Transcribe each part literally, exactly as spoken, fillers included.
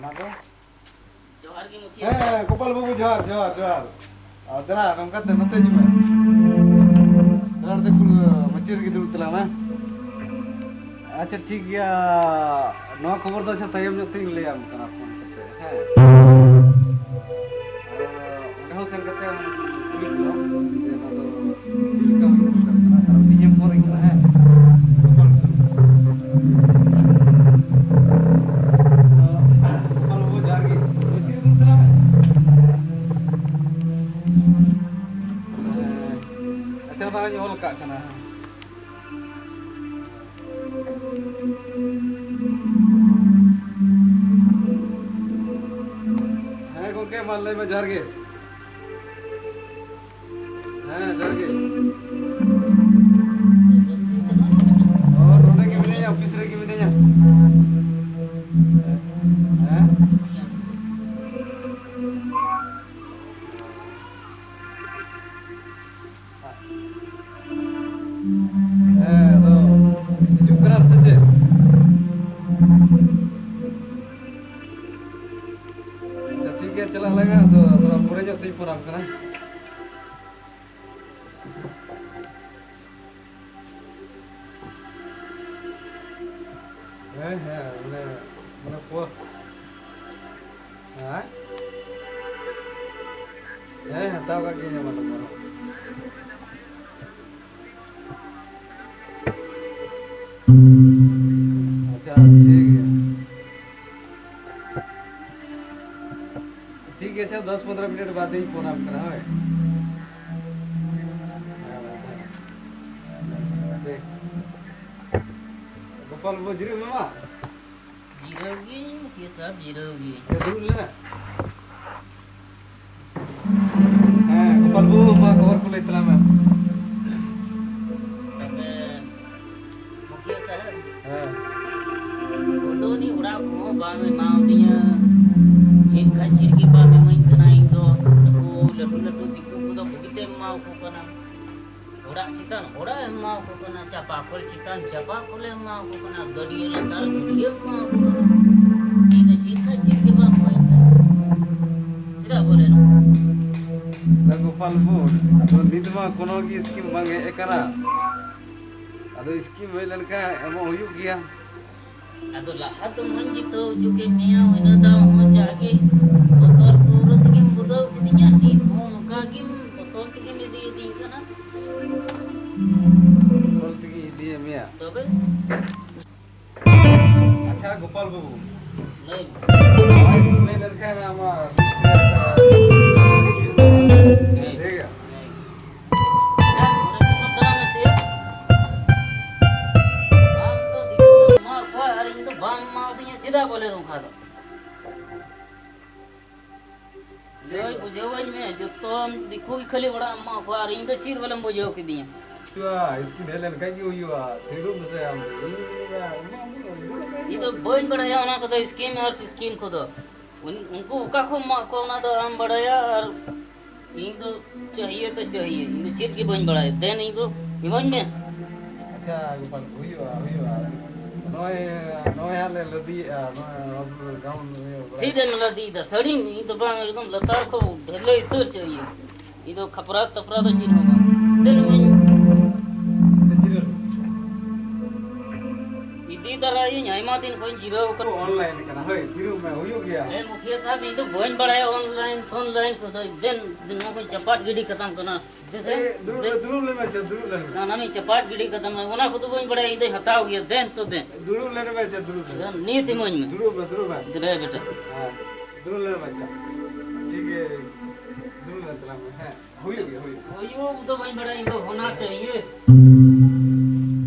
ᱚᱱᱟ ᱫᱚ ᱡᱚᱦᱟᱨ ᱜᱮ ᱢᱩᱠᱷᱤᱭᱟᱹ ᱦᱮᱸ, ᱥᱟᱦᱮᱵ᱾ ᱜᱳᱯᱟᱞ ᱵᱟᱹᱵᱩ, ᱡᱚᱦᱟᱨ, ᱡᱚᱦᱟᱨ, ᱡᱚᱦᱟᱨ᱾ ᱟᱨ ᱫᱮᱞᱟ, ᱱᱚᱝᱠᱟ ᱛᱮ ᱱᱚᱛᱮ ᱦᱤᱡᱩᱜ ᱢᱮ᱾ ᱫᱮᱞᱟ, ᱱᱚᱛᱮ ᱠᱷᱚᱱ ᱢᱟᱹᱪᱤ ᱨᱮᱜᱮ ᱫᱩᱲᱩᱵ ᱛᱟᱞᱟᱝ ᱢᱮ᱾ ᱟᱪᱪᱷᱟ, ᱴᱷᱤᱠ ᱜᱮᱭᱟ᱾ ᱱᱚᱣᱟ ᱠᱷᱚᱵᱚᱨ ᱫᱚ, ᱟᱪᱪᱷᱟ, ᱛᱟᱭᱚᱢ ᱧᱚᱜ ᱛᱤᱧ ᱞᱟᱹᱭᱟᱢ ᱠᱟᱱᱟ ᱯᱷᱳᱱ ᱠᱟᱛᱮ, ᱦᱮᱸ᱾ ᱟᱨ ᱚᱸᱰᱮ ᱦᱚᱸ ᱥᱮᱱ ᱠᱟᱛᱮ ᱠᱩᱞᱤ ᱠᱚᱣᱟᱢ ᱡᱮ ᱚᱱᱟ ᱫᱚ ᱪᱮᱫ ᱞᱮᱠᱟ ᱦᱩᱭᱩᱜ ᱠᱟᱱᱟ, ᱠᱟᱨᱚᱱ ᱤᱧᱮᱢ ᱯᱷᱳᱱ ᱟᱹᱧ ᱠᱟᱱᱟ, ᱦᱮᱸ᱾ ᱜᱳᱯᱟᱞ ᱵᱟᱹᱵᱩ, ᱡᱚᱦᱟᱨ ᱜᱮ᱾ ᱢᱟᱹᱪᱤ ᱨᱮ ᱫᱩᱲᱩᱵ ᱛᱟᱞᱟᱝ ᱢᱮ᱾ ᱦᱮᱸ᱾ ᱟᱪᱪᱷᱟ, ᱚᱱᱟ ᱦᱚᱸᱧ ᱚᱞ ᱠᱟᱜ ᱠᱟᱱᱟ᱾ ᱦᱮᱸ ᱜᱚᱝᱠᱮ, ᱢᱟ ᱞᱟᱹᱭ ᱢᱮ, ᱡᱚᱦᱟᱨ ᱜᱮ᱾ ᱦᱮᱸ, ᱡᱚᱦᱟᱨ ᱜᱮ᱾ ᱚ, ᱱᱚᱰᱮ ᱜᱮ ᱢᱤᱱᱟᱹᱧᱟ, ᱚᱯᱷᱤᱥ ᱨᱮᱜᱮ ᱢᱤᱱᱟᱹᱧᱟ᱾ ᱦᱮᱸ? ᱦᱮᱸ, ᱟᱫᱚ ᱦᱤᱡᱩᱜ ᱠᱟᱱᱟᱢ ᱥᱮ ᱪᱮᱫ? ᱟᱪᱪᱷᱟ, ᱴᱷᱤᱠ ᱜᱮᱭᱟ, ᱪᱟᱞᱟᱜ ᱞᱟᱝ ᱦᱟᱸᱜ, ᱟᱫᱚ ᱛᱷᱚᱲᱟ ᱯᱚᱨᱮ ᱧᱚᱜ ᱛᱤᱧ ᱯᱷᱳᱱ ᱟᱢ ᱠᱟᱱᱟ᱾ ᱦᱮᱸ, ᱦᱮᱸ, ᱢᱟᱱᱮ, ᱢᱟᱱᱮ ᱯᱚ-, ᱦᱮᱸ? ᱦᱮᱸ, ᱦᱟᱛᱟᱣ ᱠᱟᱜ ᱜᱤᱭᱟᱹᱧ ᱟᱢᱟᱜ ᱱᱚᱢᱵᱚᱨ ᱦᱚᱸ᱾ ᱟᱪᱪᱷᱟ, ᱴᱷᱤᱠ ᱜᱮᱭᱟ᱾ ᱴᱷᱤᱠ ᱜᱮᱭᱟ, ᱟᱪᱪᱷᱟ, ᱫᱚᱥ ᱯᱚᱱᱫᱽᱨᱚ ᱢᱤᱱᱤᱴ ᱵᱟᱫ ᱤᱧ ᱯᱷᱳᱱ ᱟᱢ ᱠᱟᱱᱟ, ᱦᱳᱭ᱾ ᱴᱷᱤᱠ᱾ ᱜᱳᱯᱟᱞ ᱵᱟᱹᱵᱩ, ᱡᱤᱨᱟᱹᱜ ᱢᱮ ᱢᱟ᱾ ᱡᱤᱨᱟᱹᱣ ᱜᱤᱧ, ᱢᱩᱠᱷᱤᱭᱟᱹ ᱥᱟᱦᱮᱵᱽ, ᱡᱤᱨᱟᱹᱣ ᱜᱤᱧ᱾ ᱮ, ᱫᱩᱲᱩᱵ ᱞᱮ ᱢᱮ᱾ ᱦᱮᱸ, ᱜᱳᱯᱟᱞ ᱵᱟᱹᱵᱩ, ᱢᱟ ᱠᱷᱚᱵᱚᱨ ᱠᱚ ᱞᱟᱹᱭ ᱛᱟᱞᱟᱝ ᱢᱮ᱾ ᱛᱚᱵᱮ, ᱢᱩᱠᱷᱤᱭᱟᱹ ᱥᱟᱦᱮᱵᱽ, ᱦᱮᱸ᱾ ᱠᱚᱞᱳᱱᱤ ᱚᱲᱟᱜ ᱠᱚᱦᱚᱸ ᱵᱟᱢ ᱮᱢᱟᱣᱫᱤᱧᱟ᱾ ᱪᱮᱫ ᱠᱷᱟᱡ ᱪᱮᱫ ᱜᱮ ᱵᱟᱢ ᱮᱢᱟᱹᱧ ᱠᱟᱱᱟ ᱤᱧ ᱫᱚ᱾ ᱱᱩᱠᱩ ᱞᱟᱹᱴᱩ ᱞᱟᱹᱴᱩ ᱫᱤᱠᱩ ᱠᱚᱫᱚ ᱵᱩᱜᱤᱛᱮᱢ ᱮᱢᱟᱣᱟᱠᱚ ᱠᱟᱱᱟ᱾ ᱚᱲᱟᱜ ᱪᱮᱛᱟᱱ ᱚᱲᱟᱜ ᱮᱢ ᱮᱢᱟᱣᱟᱠᱚ ᱠᱟᱱᱟ, ᱪᱟᱯᱟ ᱠᱚᱞ ᱪᱮᱛᱟᱱ ᱪᱟᱯᱟ ᱠᱚᱞᱮ ᱮᱢᱟᱣᱟᱠᱚ ᱠᱟᱱᱟ, ᱜᱟᱹᱰᱭᱟᱹ ᱞᱟᱛᱟᱨ ᱜᱟᱹᱰᱭᱟᱹ ᱮᱢᱟᱣᱟᱠᱚ ᱠᱟᱱᱟ᱾ ᱤᱧ ᱫᱚ ᱪᱮᱫ ᱠᱷᱟᱡ ᱪᱮᱫ ᱯᱟᱞᱯᱩᱨ, ᱟᱫᱚ ᱱᱤᱛ ᱢᱟ ᱠᱳᱱᱳ ᱜᱮ ᱥᱠᱤᱢ ᱵᱟᱝ ᱦᱮᱡ ᱟᱠᱟᱱᱟ᱾ ᱟᱫᱚ ᱥᱠᱤᱢ ᱦᱮᱡ ᱞᱮᱱᱠᱷᱟᱱ ᱮᱢᱚᱜ ᱦᱩᱭᱩᱜ ᱜᱮᱭᱟ᱾ ᱟᱫᱚ ᱞᱟᱦᱟ ᱫᱚ ᱢᱟᱹᱧ ᱡᱤᱛᱟᱹᱣ ᱦᱚᱪᱚ ᱠᱮᱫ ᱢᱮᱭᱟ, ᱤᱱᱟᱹ ᱫᱟᱣ ᱦᱚᱸ ᱡᱟᱜᱮ ᱵᱚᱛᱚᱨ ᱯᱟᱹᱣᱨᱟᱹ ᱛᱮᱜᱮᱢ ᱵᱩᱞᱟᱹᱣ ᱠᱤᱫᱤᱧᱟ, ᱱᱤᱛ ᱦᱚᱸ ᱱᱚᱝᱠᱟ ᱜᱮᱢ ᱵᱚᱛᱚᱨ ᱛᱮᱜᱮᱢ ᱤᱫᱤᱭᱮᱫᱤᱧ ᱠᱟᱱᱟ᱾ ᱵᱚᱛᱚᱨ ᱛᱮᱜᱮ ᱤᱫᱤᱭᱮᱫ ᱢᱮᱭᱟ᱾ ᱛᱚᱵᱮ? ᱟᱪᱪᱷᱟ ᱜᱳᱯᱟᱞ ᱵᱟᱹᱵᱩ, ᱞᱟᱹᱭ ᱢᱮ᱾ ᱱᱚᱣᱟ ᱥᱠᱤᱢ ᱦᱮᱡ ᱞᱮᱱᱠᱷᱟᱱ ᱟᱢᱟᱜ ᱴᱷᱤᱠ ᱜᱮᱭᱟ᱾ ᱦᱮᱸ, ᱚᱸᱰᱮ ᱛᱤᱸᱜᱩ ᱛᱟᱲᱟᱢ ᱢᱮᱥᱮ᱾ ᱟᱢ ᱫᱚ ᱫᱤᱠᱩ ᱫᱚ ᱮᱢᱟ ᱠᱚᱣᱟ ᱟᱨ ᱤᱧ ᱫᱚ ᱵᱟᱢ ᱮᱢᱟᱣᱫᱤᱧᱟ, ᱪᱮᱫᱟᱜ ᱵᱚᱞᱮ ᱱᱚᱝᱠᱟ ᱫᱚ? ᱵᱩᱡᱷᱟᱹᱣ, ᱵᱩᱡᱷᱟᱹᱣᱟᱹᱧ ᱢᱮ, ᱡᱚᱛᱚ ᱫᱤᱠᱩ ᱜᱮ ᱠᱷᱟᱹᱞᱤ ᱚᱲᱟᱜ ᱮᱢ ᱮᱢᱟ ᱠᱚᱣᱟ ᱟᱨ ᱤᱧ ᱫᱚ ᱪᱮᱫ ᱵᱚᱞᱮᱢ ᱵᱩᱡᱷᱟᱹᱣ ᱠᱤᱫᱤᱧᱟ? ᱦᱩᱭᱩᱜᱼᱟ, ᱥᱠᱤᱢ ᱦᱮᱡ ᱞᱮᱱ ᱠᱷᱟᱡ ᱜᱮ ᱦᱩᱭᱩᱜᱼᱟ᱾ ᱛᱷᱤᱨᱚᱜ ᱢᱮᱥᱮ ᱟᱢ ᱫᱚ᱾ ᱤᱧ ᱢᱮᱱᱟ, ᱮᱢᱟ ᱵᱚᱱ, ᱫᱩᱲᱩᱵ ᱢᱮ᱾ ᱤᱧ ᱫᱚ ᱵᱟᱹᱧ ᱵᱟᱲᱟᱭᱟ ᱚᱱᱟ ᱠᱚᱫᱚ, ᱥᱠᱤᱢ ᱟᱨ ᱥᱠᱤᱢ ᱠᱚᱫᱚ᱾ ᱩᱱ-, ᱩᱱᱠᱩ ᱚᱠᱟ ᱠᱚ ᱮᱢᱟᱜ ᱠᱚᱣᱟ ᱚᱱᱟ ᱫᱚ ᱟᱢ ᱵᱟᱲᱟᱭᱟ, ᱟᱨ ᱤᱧ ᱫᱚ ᱪᱟᱹᱦᱤᱭᱮ ᱛᱚ ᱪᱟᱹᱦᱤᱭᱮ, ᱤᱧ ᱫᱚ ᱪᱮᱫ ᱜᱮ ᱵᱟᱹᱧ ᱵᱟᱲᱟᱭᱟ᱾ ᱫᱮᱱ ᱤᱧ ᱫᱚ ᱤᱢᱟᱹᱧ ᱢᱮ᱾ ᱟᱪᱪᱷᱟ ᱜᱳᱯᱟᱞ, ᱦᱩᱭᱩᱜᱼᱟ, ᱦᱩᱭᱩᱜᱼᱟ᱾ ᱱᱚᱜᱼᱚᱭ, ᱱᱚᱜᱼᱚᱭ ᱦᱟᱸᱜ ᱞᱮ ᱞᱟᱫᱮᱭᱮᱜᱼᱟ, ᱱᱚᱜᱼᱚᱭ ᱜᱟᱣᱩᱱ ᱤᱭᱟᱹ ᱵᱟᱲᱟᱭ᱾ ᱪᱮᱫ ᱮᱢ ᱞᱟᱫᱮᱭᱮᱫᱟ? ᱥᱟᱹᱲᱤᱢ? ᱤᱧ ᱫᱚ ᱵᱟᱝ, ᱮᱠᱫᱚᱢ ᱞᱟᱛᱟᱨ ᱠᱷᱚᱱ ᱰᱷᱟᱹᱞᱟᱹᱭ ᱩᱛᱟᱹᱨ ᱪᱟᱹᱦᱤᱭᱮ᱾ ᱤᱧ ᱫᱚ ᱠᱷᱟᱯᱨᱟ ᱛᱟᱯᱨᱟ ᱫᱚ ᱪᱮᱫ ᱦᱚᱸ ᱵᱟᱝ᱾ ᱫᱮᱱ ᱤᱢᱟᱹᱧ ᱢᱮ᱾ ᱟᱪᱪᱷᱟ, ᱡᱤᱨᱟᱹᱣ᱾ ᱤᱫᱤ ᱛᱟᱨᱟᱭᱟᱹᱧ, ᱟᱭᱢᱟ ᱫᱤᱱ ᱠᱷᱚᱱ ᱡᱤᱨᱟᱹᱣ ᱟᱠᱟᱱᱟ᱾ ᱚᱱᱞᱟᱭᱤᱱ ᱠᱟᱱᱟ, ᱦᱳᱭ, ᱛᱤᱨᱩᱵ ᱢᱮ, ᱦᱩᱭᱩᱜ ᱜᱮᱭᱟ᱾ ᱦᱮᱸ, ᱢᱩᱠᱷᱤᱭᱟᱹ ᱥᱟᱦᱮᱵᱽ, ᱤᱧ ᱫᱚ ᱵᱟᱹᱧ ᱵᱟᱲᱟᱭᱟ ᱚᱱᱞᱟᱭᱤᱱ ᱯᱷᱚᱱᱞᱟᱭᱤᱱ ᱠᱚᱫᱚ᱾ ᱫᱮᱱ, ᱱᱚᱣᱟ ᱠᱚᱧ ᱪᱟᱯᱟᱫ ᱜᱤᱰᱤ ᱠᱟᱛᱟᱢ ᱠᱟᱱᱟ᱾ ᱫᱮᱥᱮ, ᱮ, ᱫᱩᱲᱩᱵ ᱢᱮ, ᱫᱮ-, ᱫᱩᱲᱩᱵ ᱞᱮᱱ ᱢᱮ, ᱪᱮ, ᱫᱩᱲᱩᱵ ᱞᱮᱱ ᱢᱮ᱾ ᱥᱟᱱᱟᱢᱤᱧ ᱪᱟᱯᱟᱫ ᱜᱤᱰᱤ ᱠᱟᱛᱟᱢ ᱠᱟᱱᱟ, ᱚᱱᱟ ᱠᱚᱫᱚ ᱵᱟᱹᱧ ᱵᱟᱲᱟᱭᱟ, ᱤᱧ ᱫᱚᱧ ᱦᱟᱛᱟᱣ ᱜᱮᱭᱟ᱾ ᱫᱮᱱ ᱛᱚ ᱫᱮᱱ᱾ ᱫᱩᱲᱩᱵ ᱞᱮᱱ ᱢᱮ, ᱪᱮ, ᱫᱩᱲᱩᱵ ᱞᱮᱱ ᱢᱮ᱾ ᱫᱮᱱ, ᱱᱤᱛ ᱤᱢᱟᱹᱧ ᱢᱮ᱾ ᱫᱩᱲᱩᱵ ᱢᱮ, ᱫᱩᱲᱩᱵ ᱢᱮ᱾ ᱫᱮ ᱵᱮᱴᱟ᱾ ᱦᱮᱸ, ᱫᱩᱲᱩᱵ ᱞᱮᱱ ᱢᱮ, ᱪᱮ᱾ ᱴᱷᱤᱠ ᱜᱮ, ᱫᱩᱲᱩᱵ ᱞᱮᱱ ᱛᱟᱞᱟᱝ ᱢᱮ, ᱦᱮᱸ᱾ ᱦᱩᱭᱩᱜ ᱜᱮᱭᱟ, ᱦᱩᱭᱩᱜ ᱜᱮᱭᱟ᱾ ᱦᱩᱭᱩᱜ ᱫᱚ ᱵᱟᱹᱧ ᱵᱟᱲᱟᱭᱟ, ᱤᱧ ᱫᱚ ᱦᱳᱱᱟ ᱪᱟᱦᱤᱭᱮ᱾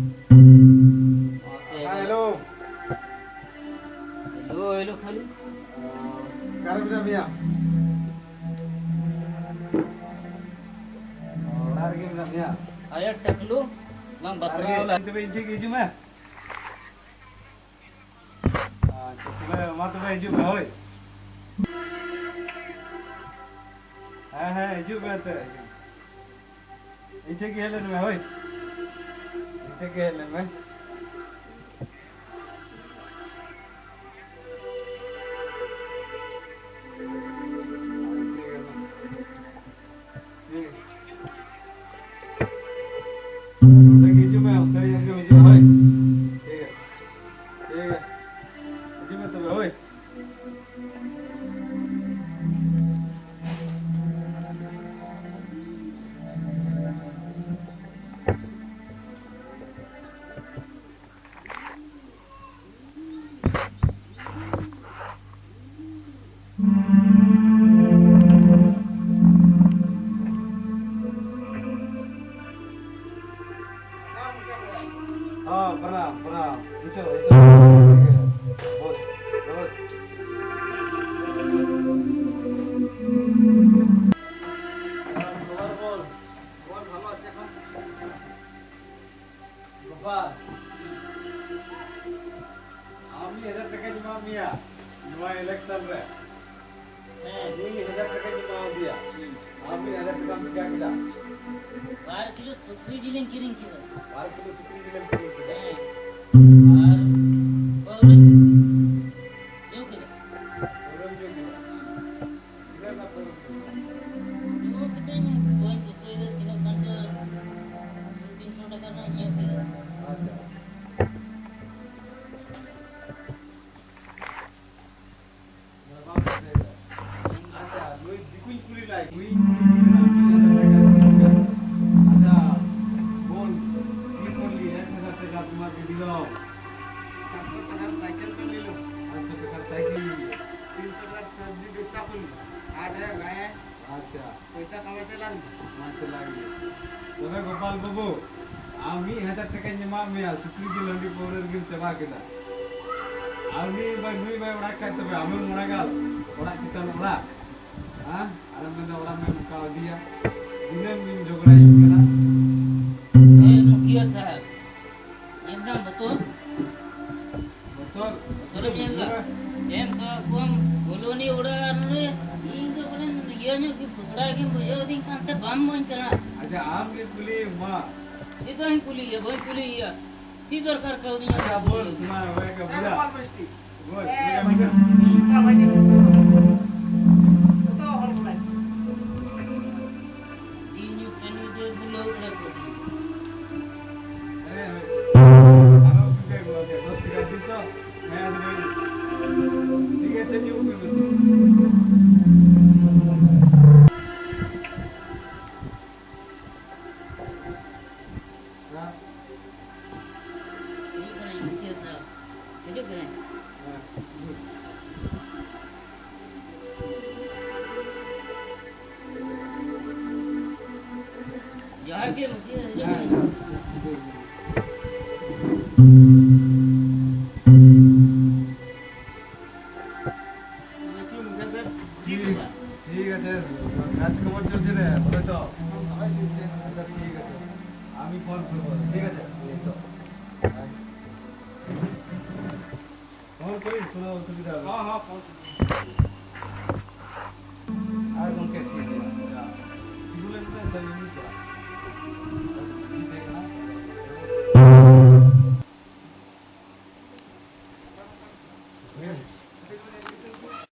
ᱦᱮᱸ, ᱦᱮᱞᱳ᱾ ᱦᱮᱞᱳ, ᱦᱮᱞᱳ, ᱠᱷᱟᱹᱞᱤ᱾ ᱚᱠᱟᱨᱮ ᱢᱮᱱᱟᱜ ᱢᱮᱭᱟ? ᱚᱲᱟᱜ ᱨᱮᱜᱮ ᱢᱮᱱᱟᱜ ᱢᱮᱭᱟ? ᱟᱭᱟ ᱴᱟᱠᱞᱩ, ᱵᱟᱝ ᱚᱲᱟᱜ ᱵᱟᱛᱨᱟᱣ ᱨᱮᱜᱮ᱾ ᱞᱟ- ᱛᱚᱵᱮ ᱤᱧ ᱴᱷᱮᱱ ᱜᱮ ᱦᱤᱡᱩᱜ ᱢᱮ᱾ ᱟᱪᱪᱷᱟ, ᱛᱚᱵᱮ ᱢᱟ ᱛᱚᱵᱮ ᱦᱤᱡᱩᱜ ᱢᱮ, ᱦᱳᱭ᱾ ᱦᱮᱸ, ᱦᱮᱸ, ᱦᱤᱡᱩᱜ ᱢᱮ ᱮᱱᱛᱮ᱾ ᱤᱧ ᱴᱷᱮᱱ ᱜᱮ ᱦᱮᱡ ᱞᱮᱱ ᱢᱮ, ᱦᱳᱭ᱾ ᱤᱧ ᱴᱷᱮᱱ ᱜᱮ ᱦᱮᱡ ᱞᱮᱱ ᱢᱮ᱾ हाँ, प्रणाम, प्रणाम। ऐसो, ऐसो। बस, बस। খবর বল, খবর ভালো আছে এখন? গোপাল, আমি হাজার টাকা জমা মিয়া, জমা ইলেকশন রে। ᱦᱮᱸ᱾ ᱢᱤᱫ ᱦᱟᱡᱟᱨ ᱴᱟᱠᱟᱧ ᱮᱢᱟᱣᱟᱫᱮᱭᱟ᱾ ᱦᱩᱸ᱾ ᱟᱨ ᱢᱤᱫ ᱦᱟᱡᱟᱨ ᱴᱟᱠᱟᱢ ᱪᱤᱠᱟ ᱠᱮᱫᱟ? ᱵᱟᱨ ᱠᱤᱞᱳ ᱥᱩᱠᱨᱤ ᱡᱤᱞᱤᱧ ᱠᱤᱨᱤᱧ ᱠᱮᱫᱟ᱾ ᱵᱟᱨ ᱠᱤᱞᱳ ᱥᱩᱠᱨᱤ ᱡᱤᱞᱮᱢ ᱠᱤᱨᱤᱧ ᱠᱮᱫᱟ? ᱦᱮᱸ᱾ ᱟᱨ ᱯᱟᱹᱣᱨᱟᱹ ᱧᱩ ᱠᱮᱫᱟ᱾ ᱯᱟᱹᱣᱨᱟᱹᱢ ᱧᱩ ᱠᱮᱫᱟ? ᱛᱤᱱᱟᱹᱜ ᱨᱮᱱᱟᱜ ᱯᱟᱹᱣᱨᱟᱹᱢ ᱧᱩ ᱠᱮᱫᱟ? ᱧᱩ ᱠᱮᱫᱟᱹᱧ, ᱵᱟᱹᱧ ᱫᱤᱥᱟᱹᱭᱮᱫᱟ ᱛᱤᱱᱟᱹᱜ ᱜᱟᱱ ᱪᱚ, ᱫᱩ ᱛᱤᱱᱥᱚ ᱴᱟᱠᱟ ᱨᱮᱱᱟᱜ ᱧᱩ ᱠᱮᱫᱟ᱾ ᱟᱪᱪᱷᱟ᱾ ᱟᱪᱪᱷᱟ, ᱱᱩᱭ ᱫᱤᱠᱩᱧ ᱠᱩᱞᱤ ᱞᱟᱭ, ᱱᱩᱭᱤᱧ ᱠᱩᱞᱤ ᱠᱮᱫᱮ ᱠᱟᱱᱟ, ᱢᱤᱫ ᱦᱟᱡᱟᱨ ᱴᱟᱠᱟ ᱫᱤᱱ ᱠᱟᱱ᱾ ᱟᱪᱪᱷᱟ, ᱵᱚᱱ, ᱛᱤᱱ ᱠᱚ ᱞᱤᱭᱮ ᱮᱠ ᱦᱟᱡᱟᱨ ᱴᱟᱠᱟ ᱛᱩᱢᱦᱟᱨ ᱠᱚ ᱫᱤᱞᱟ? ᱥᱟᱛᱥᱚ ᱴᱟᱠᱟᱨ ᱥᱟᱭᱠᱮᱞ ᱠᱚ ᱞᱤᱞᱟ᱾ ᱥᱟᱛᱥᱚ ᱴᱟᱠᱟᱨ ᱥᱟᱭᱠᱮᱞ ᱞᱤᱞᱟ᱾ ᱛᱤᱱᱥᱚ ᱴᱟᱠᱟᱨ ᱥᱚᱵᱽᱡᱤ ᱵᱮᱵᱽᱥᱟ ᱠᱚ ᱞᱤᱞᱟ᱾ ᱦᱟᱴ ᱦᱮ, ᱜᱟᱭ ᱦᱮ᱾ ᱟᱪᱪᱷᱟ᱾ ᱯᱚᱭᱥᱟ ᱠᱟᱢᱟᱛᱮ ᱞᱟᱝ᱾ ᱠᱟᱢᱟᱛᱮ ᱞᱟᱝ᱾ ᱛᱚᱵᱮ ᱜᱳᱯᱟᱞ ᱵᱟᱹᱵᱩ, ᱟᱢ ᱢᱤᱫ ᱦᱟᱡᱟᱨ ᱴᱟᱠᱟᱧ ᱮᱢᱟᱫ ᱢᱮᱭᱟ, ᱥᱩᱠᱨᱤ ᱡᱤᱞ ᱦᱟᱺᱰᱤ ᱯᱟᱹᱣᱨᱟᱹ ᱨᱮᱜᱮᱢ ᱪᱟᱵᱟ ᱠᱮᱫᱟ᱾ ᱟᱨ ᱩᱱᱤ ᱵᱟᱭ, ᱱᱩᱭ ᱵᱟᱭ ᱚᱲᱟᱜ ᱠᱷᱟᱡ ᱛᱚᱵᱮ ᱟᱢᱮᱢ ᱚᱲᱟᱜᱟ, ᱚᱲᱟᱜ ᱪᱮᱛᱟᱱ ᱚᱲᱟᱜ᱾ ᱦᱮᱸ? ᱟᱨᱮᱢ ᱢᱮᱱᱫᱟ ᱚᱲᱟᱜ ᱢᱮ ᱱᱚᱝᱠᱟ ᱟᱹᱫᱤᱭᱟ᱾ ᱫᱤᱱᱟᱹᱢ ᱜᱮᱢ ᱡᱷᱚᱜᱽᱲᱟᱭᱤᱧ ᱠᱟᱱᱟ᱾ ᱮ ᱢᱩᱠᱷᱤᱭᱟᱹ ᱥᱟᱦᱮᱵᱽ, ᱧᱮᱞ ᱫᱟᱢ ᱵᱚᱛᱚᱨ? ᱵᱚᱛᱚᱨ? ᱵᱚᱛᱚᱨᱮᱢ ᱧᱮᱞ ᱫᱟ? ᱮᱢ ᱠᱟᱜ ᱠᱚᱣᱟᱢ ᱠᱚᱞᱳᱱᱤ ᱚᱲᱟᱜ ᱟᱨ ᱱᱚᱰᱮ ᱤᱧ ᱫᱚ ᱵᱚᱞᱮ ᱤᱭᱟᱹ ᱧᱚᱜ ᱜᱮ ᱯᱷᱩᱥᱲᱟ ᱜᱮᱢ ᱵᱩᱡᱷᱟᱹᱣ ᱫᱤᱧ ᱠᱟᱱ ᱛᱮ ᱵᱟᱢ ᱤᱢᱟᱹᱧ ᱠᱟᱱᱟ᱾ ᱟᱪᱪᱷᱟ, ᱟᱢ ᱜᱮ ᱠᱩᱞᱤᱭᱮᱢ ᱢᱟ᱾ ᱥᱤᱫᱷᱟᱹᱧ ᱠᱩᱞᱤᱭᱮᱭᱟ, ᱵᱟᱹᱧ ᱠᱩᱞᱤᱭᱮᱭᱟ᱾ ᱪᱮᱫ ᱫᱚᱨᱠᱟᱨ ᱠᱟᱹᱣᱰᱤ ᱧᱟᱢ ᱟᱪᱪᱷᱟ, ᱵᱚᱞ, ᱠᱩᱞᱤᱭᱮᱭᱟ? ᱛᱚᱢᱟ ᱦᱚᱭ ᱠᱟ ᱵᱩᱡᱷᱟ᱾ ᱵᱚᱞ, ᱵᱩᱡᱷᱟ, ᱵᱩᱡᱷᱟ᱾ ᱤᱧ ᱢᱤᱫᱴᱮᱱ ᱜᱤᱫᱽᱨᱟᱹ ᱵᱩᱞᱟᱹᱣ ᱠᱟᱱᱟ ᱠᱚ᱾ ᱦᱮᱸ, ᱦᱳᱭ᱾ ᱟᱨᱚ ᱚᱱᱠᱟ ᱜᱮ, ᱚᱱᱠᱟ ᱫᱚᱥ ᱴᱟᱠᱟ ᱫᱤᱱ ᱛᱚ᱾ ᱦᱮᱸ, ᱟᱫᱚ ᱴᱷᱤᱠ ᱟᱪᱷᱮ, ᱧᱩ ᱠᱚ ᱢᱮ᱾ ᱦᱮᱸ᱾ ᱦᱤᱡᱩᱜ ᱠᱟᱹᱱᱟᱹᱧ, ᱢᱩᱠᱷᱤᱭᱟᱹ ᱥᱟᱦᱮᱵᱽ᱾ ᱦᱤᱡᱩᱜ ᱠᱟᱹᱱᱟᱹᱧ᱾ ᱦᱮᱸ᱾ ঠিক আছে, কাজ খবর চলছে রে, বলে তো। আচ্ছা, ঠিক আছে, আমি ফোন করবো, ঠিক আছে? এসো। ফোন করিস, কোনো অসুবিধা হবে না। হ্যাঁ, হ্যাঁ, ফোন। আর গমᱠᱮ,